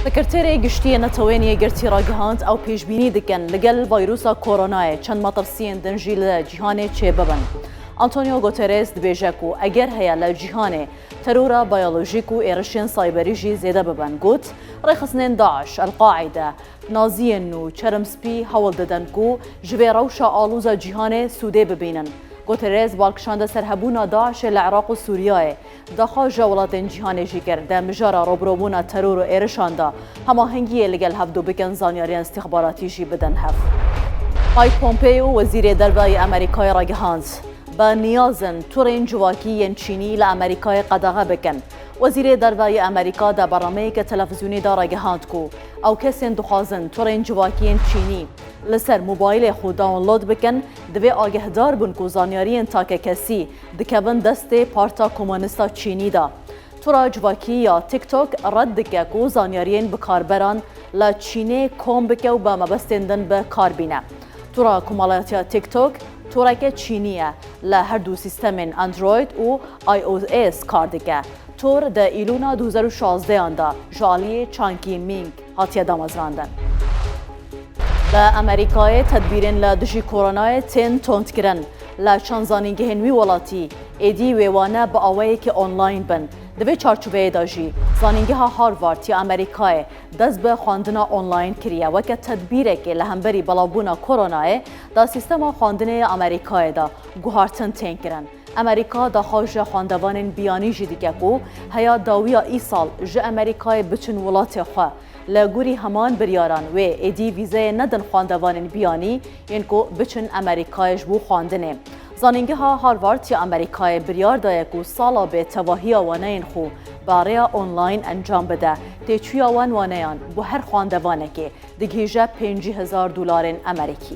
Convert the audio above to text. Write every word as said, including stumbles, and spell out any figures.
Sekreterê Giştî yê Netewên Yekgirtî ragihand, ew pêşbînî dikin li gel vîrusa koronayê çend metirsiyên din jî li cîhanê çêbibin. Antonio Guterres dibêje ku eger heye li cîhanê terora biyolojîk û êrişên cyberî jî zêde bibin, got, rêxistinên DAIŞ, El-Qaîde, Naziyên nû, Çermspî hewl didin ku ji vê rewşa alûza cîhanê sûdê bibînin. Guterres bal kişande ser hebûna DAIŞê li Iraq û Sûriyeyê. Daxwaz ji welatên cîhanê jî kir, di mijara rûbirûbûna teror û êrişan de hemahengiyê li gel hevdû bikin, zanyariyên îstixbaratî jî bidin hev. Mike Pompeo, Wezîrê Derve yê Amerîkayê ragihand, bi niyaz in tûrên civakî yên Çînî li Amerîkayê qedexe bikin. Wezîrê Derve yê Amerîka di bernameyeke televîzyonî de ragihand ku ew kesên dixwazin tûrên civakî yên Çînî li ser mobaylê xwe download bikin, divê agehdar bin ku zanyariyên takekesî dikevin destê Parta Komunîsta Çînî de. Tûra civakî ya TikTok red dike ku zanyariyên bikarberan li Çînê kom bike û bi mebestên din bi kar bîne. Tûra komelatiya TikTok tûreke Çînî ye, li her du sîstemên Android û iOS kar dike. Tûr di Îlûna du hezar û şazdehan de ji aliyê Chang Yiming hatiye damezrandin. Li Amerîkayê tedbîrên li dijî koronayê tên tundkirin. Li çend zanîngehên wî welatî êdî wê wane bi awayekî online bin. Di vê çarçoveyê de jî Zanîngeha Harvard ya Amerîkayê dest bi xwendina online kiriye, weke tedbîrekê li hemberî belavbûna koronayê di sîstema xwendinê ya Amerîkayê de guhartin tên kirin. Amerîka daxwaz ji xwendevanên biyanî jî dike ku heya dawiya îsal ji Amerîkayê biçin welatê xwe. Li gorî heman biryaran wê êdî vîzeyê nedin xwendevanên biyanî yên ku biçin Amerîkayê ji bo xwendinê. Zanîngeha Harvard ya Amerîkayê biryar daye ku sala bê tevahiya waneyên xwe bi rêya online encam bide. Têçûya wan waneyan bo her xwendevanekê digihîje pêncî hezar dolarên Amerîkî.